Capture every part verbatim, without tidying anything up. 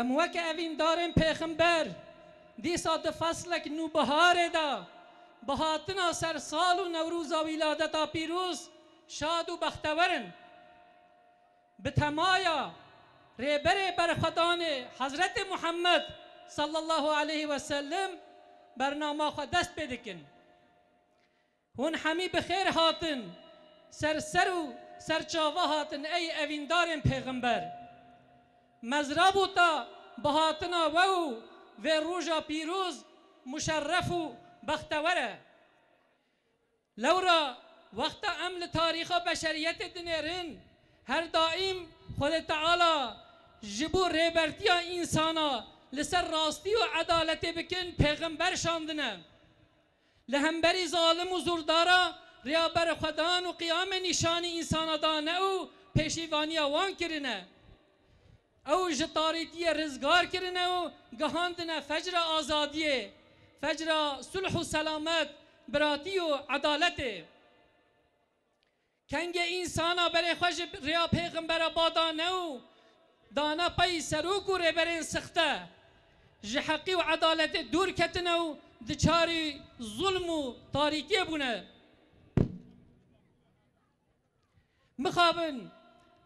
Em weke evîndarên pêxember dîsa di feslek nûbiharê de bi hatina sersal û Newroza wîladeta pîroz şad û bextewer in. Bi temaya Rêberê Berxwedanê Hezretê Muhammed sallallahu aleyhi ve sellem bernama xwe dest pê dikin. Hûn hemî bi xêr hatin, ser ser û serçava hatin ey evîndarên pêxember. Mezrabûta bi hatina we û vê roja pîroz muşerref û bextewer e. Lewra wexta em li tarîxa beşeriyetê dinêrin, her daîm Xwedê Teala ji bo rêbertiya însana li ser rastî û edaletê bikin pêxember şandine. Li hemberî zalim û zordara rêya berxwedan û qiyamê nîşanî însana dane û pêşîvaniya wan kirine. Ew ji tarîtiyê rizgar kirine û gihandine fecra azadiyê, fecra sulh û selamet, biratî û edaletê. Kengê însana berê xwe ji rêya pêxembera badane û dane pey serok û rêberên sixte, ji heqî û edaletê dûr ketine û diçarî zulm û tarîtiyê bûne. Mixabin,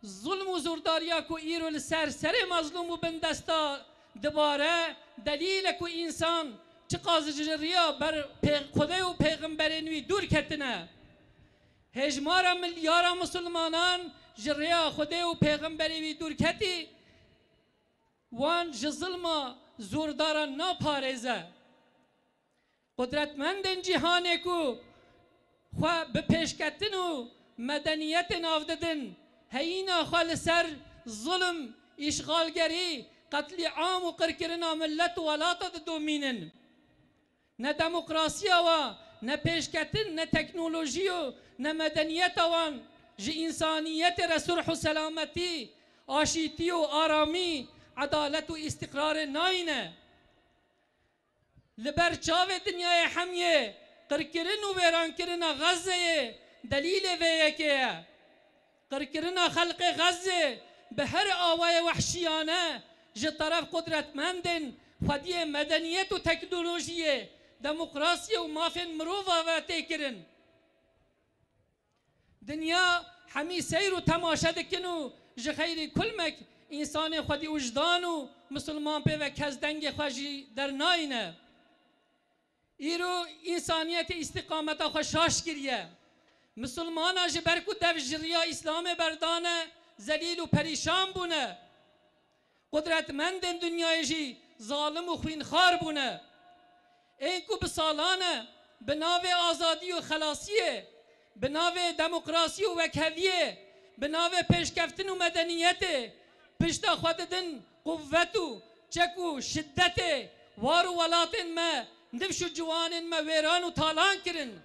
zulm û zordariya ku îro li ser serê mezlûm û bindesta dibare, delîl e ku însan çiqas ji riya ber pê-, Xwedê û pêxemberên wî dûr ketine. Hêjmara milyara misilmanan ji rêya Xwedê û pêxemberê wî dûr ketî, wan ji zilma zordaran naparêze. Qudretmendên cîhanê ku xwe bi pêşketin û medeniyetê nav didin, heyîna xwe li ser zulm, îşxalgerî, qetlîam û qirkirina milet û welata didomînin. Ne demokrasiya wa, ne pêşketin, ne teknolojî û ne medeniyeta wan ji însaniyetê re sulh û selametî, aşîtî û aramî, edalet û îstiqrarê nayîne. Li ber çavê dinyayê hemiyê qirkirin û wêrankirina Xezzeyê delîlê vê yekê ye. Qirkirina xelkê Xezzê bi her awayê wehşiyane ji teref qudretmendên xwediyê medeniyet û teknolojiyê, demokrasiyê û mafên mirova ve tê kirin. Dinya hemî seyr û temaşe dikin û ji xeyrî kulmek însanê xwedî wijdan û misilman pê ve kes dengê xwe jî dernayîne. Îro însaniyetê îstîqameta xwe şaş kiriye. Misilmana ji ber ku dev ji riya Îslamê berdane, zelîl û perîşan bûne. Qudretmendên dinyayê jî zalim û xwînxar bûne. Ên ku bi salan e bi navê azadî û xelasiyê, bi navê demokrasî û wekheviyê, bi navê pêşkeftin û medeniyetê pişta xwe didin quwet û çek û şiddetê, war û welatên me, nifş û ciwanên me wêran û talan kirin.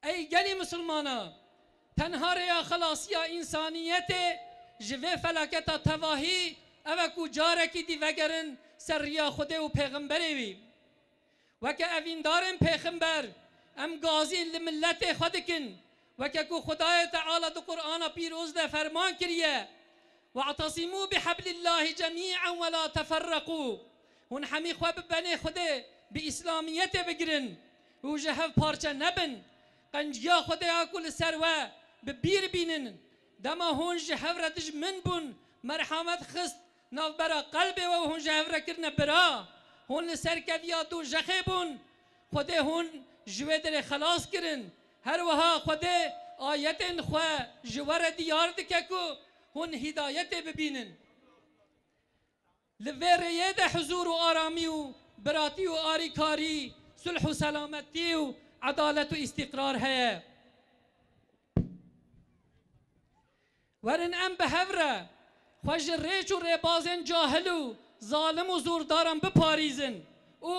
Ey gelî misilmana, tenha rêya xelasiya însaniyetê ji vê felaketa tevahî ev e ku carekî dî vegerin ser riya Xwedê û pêxemberê wî. Weke evîndarên pêxember, em gazî li miletê xwe dikin, weke ku Xwedayê Teala di Qur'ana pîroz de ferman kiriye, "We'tesimû biheblillahî cemî'en we la teferreqû." Hûn hemî xwe bi benê Xwedê, bi Îslamiyetê bigirin û ji hev parçe nebin. Qenciya Xwedê ya ku li ser we bi bîr bînin, dema hûn ji hev re dijmin bûn, merhamet xist navbera qelbê we û hûn ji hev re kirine bira. Hûn li ser keviya dû jexê bûn. Xwedê hûn ji wê derê xelas kirin. Her wiha Xwedê ayetên xwe ji we re diyar dike ku hûn hîdayetê bibînin. Li vê rêyê de huzûr û aramî û biratî û arîkarî, sulh û selametî û edalet û îstîqrar heye. Werin em bi hev re xwe ji rêç û rêbazên cahil û zalim û zordaran biparîzin û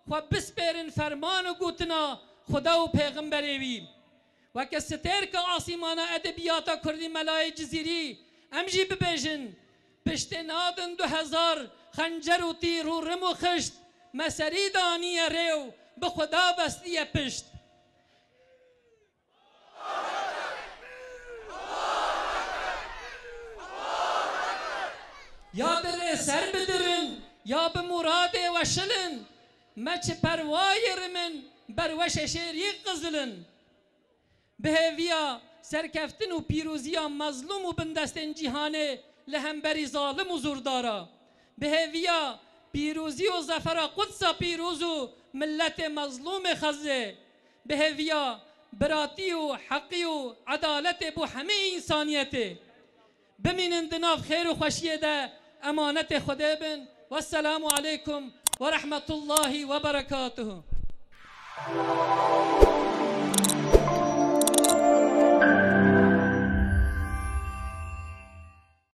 xwe bispêrin ferman û gotina Xuda û pêxemberê wî. Weke stêrka asîmana edebiyata kurdî Melayê Cizîrî em jî bibêjin, piştê nadin du hezar xencer û tîr û rim û xişt, me serî daniye rê û bi Xuda bestiye pişt. Ya dirê ser bidirin, ya bi muradê weşilin, me çi perwayê rimin, berweşê şêrî qizilin. Bi hêviya serkeftin û pîroziya mezlûm û bindestên cîhanê li hemberî zalim û zordara. Bi hêviya pîrozî û zefera Qudsa pîroz û miletê mezlûmê Xezê. Bi hêviya biratî û heqî û edaletê bo hemî însaniyetê. Bimînin di nav xêr û xweşiyê de, emanetê Xwedê bin. Wesselamu aleykum ve rahmetullahi ve berekatuhu.